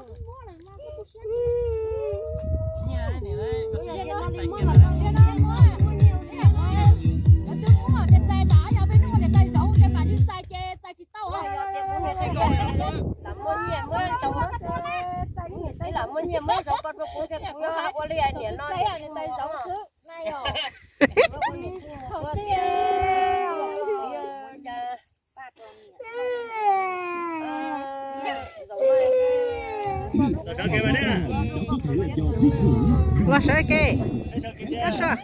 Lam muaj nyiaj muab zaub, lam muaj nyiaj muab zaub koj rau kuv thiab kuv yuav ua li niam no niam zaub. Ua sawv ke, koj sawv.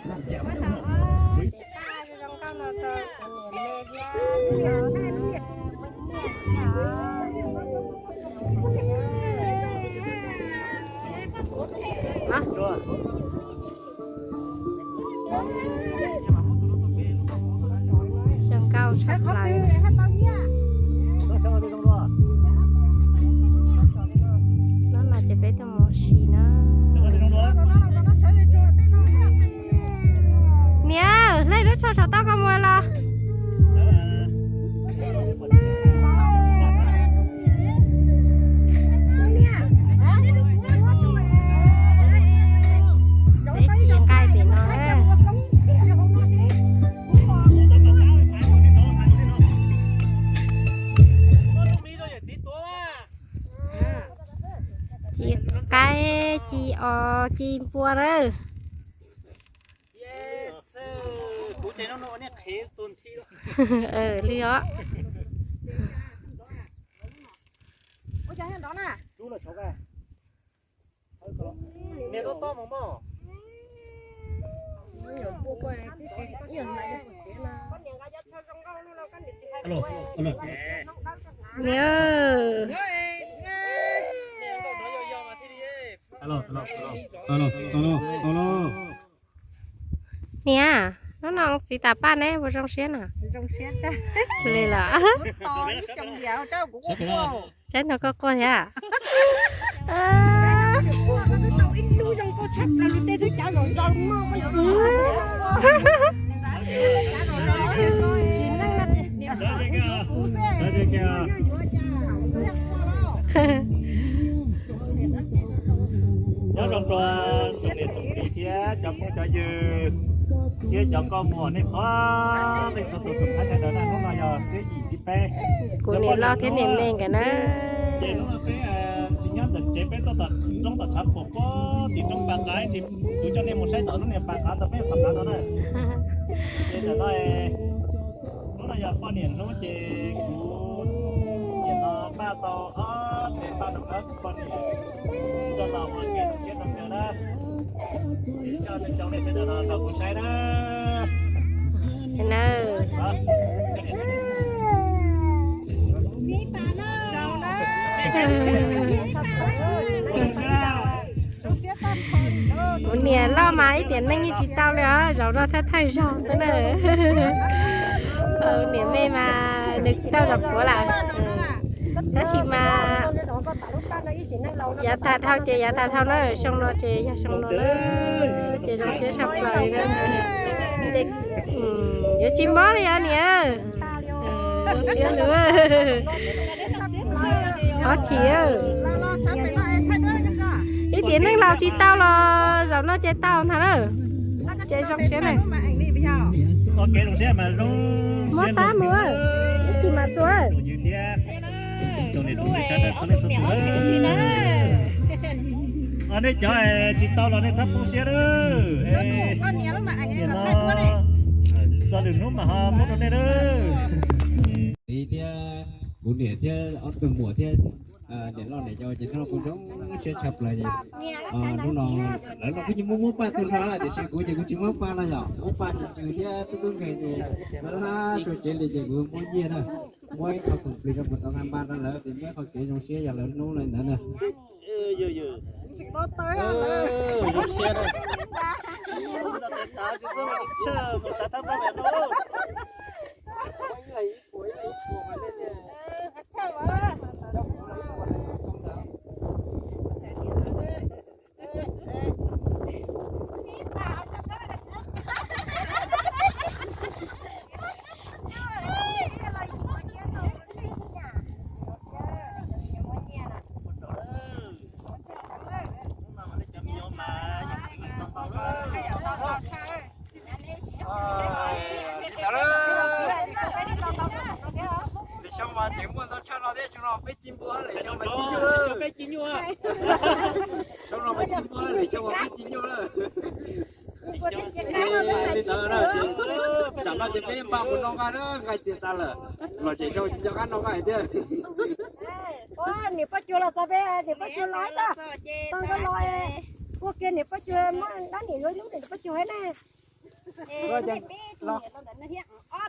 Xyoo nkauj tshaj plaws. Hnub no ces peb tuaj mus ua si na. Niam, hle lub tsho saum toj koj mus los. Peb ci nqaij tim no na. Ci qaib, ci os, ci npua na. Li os. Niam. Niam, hnub no txiv tam paj neb puas zoo siab na? Li los. Tsaib no koj quaj thiab? Nyob zoo rau tsoom niam tsoom txiv thiab cov phooj cov ywg thiab cov nkauj muam nej qhov tej txhua tus tsoom thab chaw ntawd na, hnub no yog xiab yim thib peb. Kuv niam loj thiab niam me nkawd na. Ces hnub no peb tsis nyob ntawm tsev, peb tuaj tom roob tom tshav puam puag tim roob Pas Qav, kuv coj nej mus saib tom lub niam Pas Qav ntawd peb pom qav no na. Ces ntawm no hnub no yog poj niam hnub ces kuv niam no npaj tau ob peb pab rau koj poj niam coj los ua ke siab rau kawg na. Coj nej cov nej sawv daws los rau kuv saib na. Kuv niam loj mas ib tiam neej yeej tsis tau li os, zaum no thawj thawj zaug xwb na. Niam me mas nws tsis tau zaum puav lawm. Tab sis mas yav tag dhau ces yav tag dhau na, xyoo no ces yog xyoo no na, ces zoo siab tshaj plaws li na. Yuav tsis mob li os niam. Siab lug. Ob chim, ib tiam neej laus tsis tau los zaum no ces tau ntag na. Ces zoo siab na. Mob tab mus, ib chim mas txua. Nej cov tsis tau los nej txhob poob siab lawm. Txog lwm hnub mas ho muab rau nej lawm. Txiv thiab kuv niam thiab ob tug muam thiab niam loj niam yau ces hnub no kuj zoo siab tshaj plaws. Hnub no lawv los kuj muab muab paj txog nrho tiam sis kuv ces kuv tsis muab paj no yom, muab paj ces tsw thiab tub tub nkeeg ces lawv hlab sua tsev li ces kuv muab nyiaj na, muab ib qho khoom plig rau puas tau nqa npaj rau lawv ces muab ib qho kev zoo siab yog lawv hnub li ntawd na. Sab no mas tsis muaj li, coj ua peb tsis nyuaj lawm. Li ntawd na ces tsam no ces peb npaj mus noj nqaij na, nqaij txias tas lawm, los tsev rau tsis nco qab noj nqaij thiab. Niam poj cuag los txog peb, niam poj cuag los txog, tau nkauj los, ua kiag niam poj cuag muab dab niam yuav ib lub niam poj cuag thiab ne.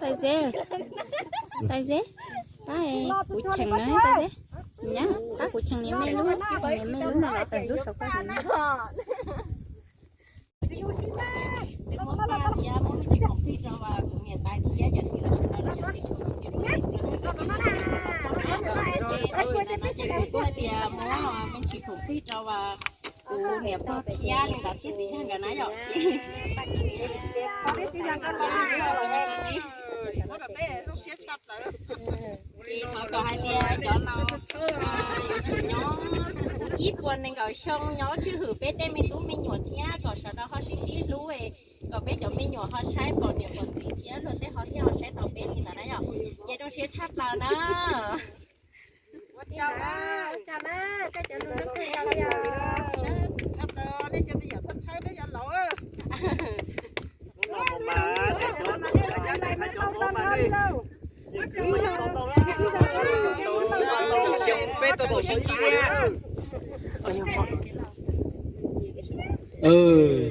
Tais Zeb, Tais Zeb, pab kuv cheem na Tais Zeb. Nyab, pab kuv cheem niam me lub, niam me lub no los tais lub saum koj na. Tsis muaj paj thiab muab lub tsis khoom plig rau kuv niam tais thiab yawm txiv lawv sawv daws los yog tib tug niam pog txiv ces kuv kuj hais tias muab me tsis khoom plig rau kuv niam pog thiab li ntawd thiab txiv yog nkawd na yom. Ces thov kom hais tias cov laus yuav tsum nyob ib puas nees nkaum xyoo nyob tswj hwm peb tej me tub me nyuam thiab kom sawv daws ho sib sib hlub, kom peb cov me nyuam ho saib pom niam pom txiv thiab luag tej ho thiaj ho saib tau peb li ntawd na yom. Ces zoo siab tshaj plaws na.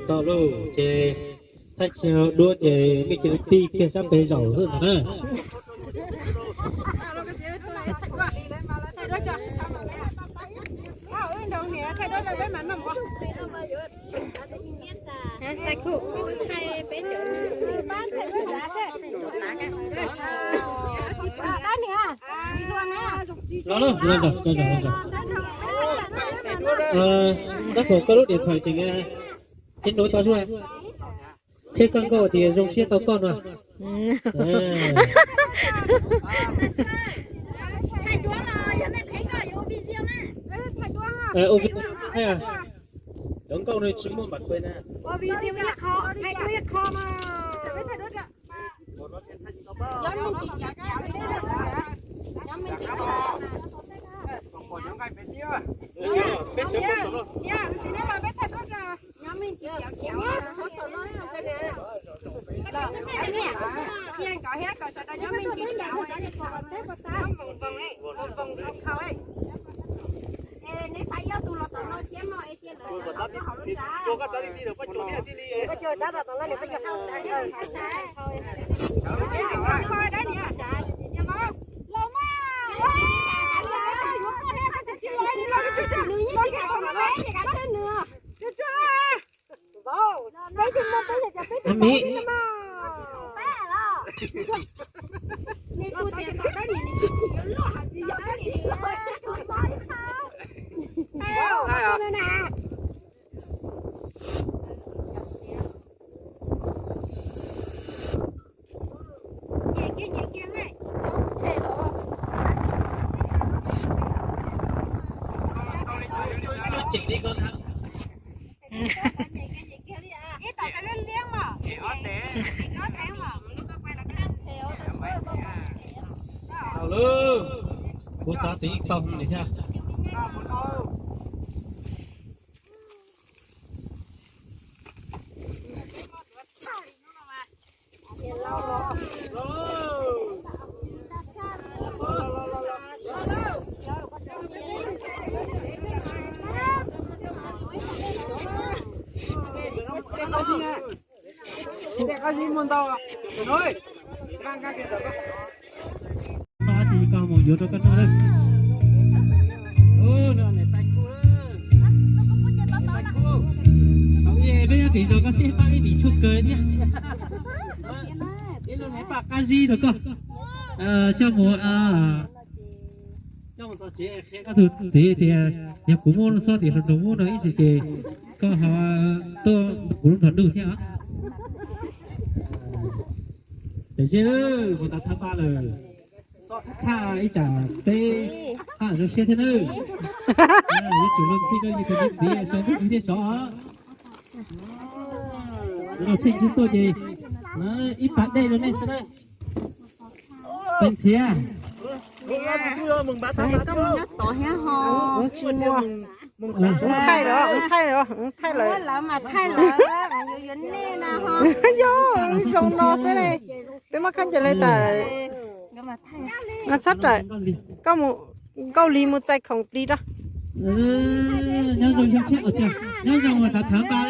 Tau lauj, ces thaij tsis haus dua ces nej cia li tig kiag sab pem zaum xwb ntag na. Los lauj, los zaum, los zaum, los zaum. Tab tom koj lub điện thoại tseem thiab nuv tau zuaj thiab txoj nkauj tias zoo siab tau koj no. Cov nkauj no tsis muaj npam kue na. Amiv. Tau lawm, kuv xav tias ib tog li thiab. Pab tsis koj mus yuav rau koj noj lawm. Peb nyob tim zos koj thiaj pab ib tim tshuaj kawg thiab. Ib lub me paj qab zib rau koj coj mus, coj mus tom tsev qhia koj tus txiv tias yog kuv muab xob tim hluas nraug muab no ib tsis ces koj ho tuaj kuv lub nrog ntuj thiab os. Ces mus tas thaj paj lawm, xob thaj ib tsam peb haj zoo siab thiab nawb. Yuav tsum luag ntxhi rau yus tus txiv rau ntuj thiaj sov. Los tsheej tsis tuaj ces ib pas dej rau nej xwb na. Pes ntxhiav, xav hais koj mus nyob tod thiab ho tsis muaj. Thaij lawm, thaij lawm, thaij lawm. Lawv mas thaij lawm, yuav yuav nej na ho. Yog zoo no xwb ne. Twb muab khaub ncaws li tas. Txhob rawm, koj mus, Nkauj Lis mus txais khoom plig rau. Nyob zoo, nyob zoo, thav thawv npas.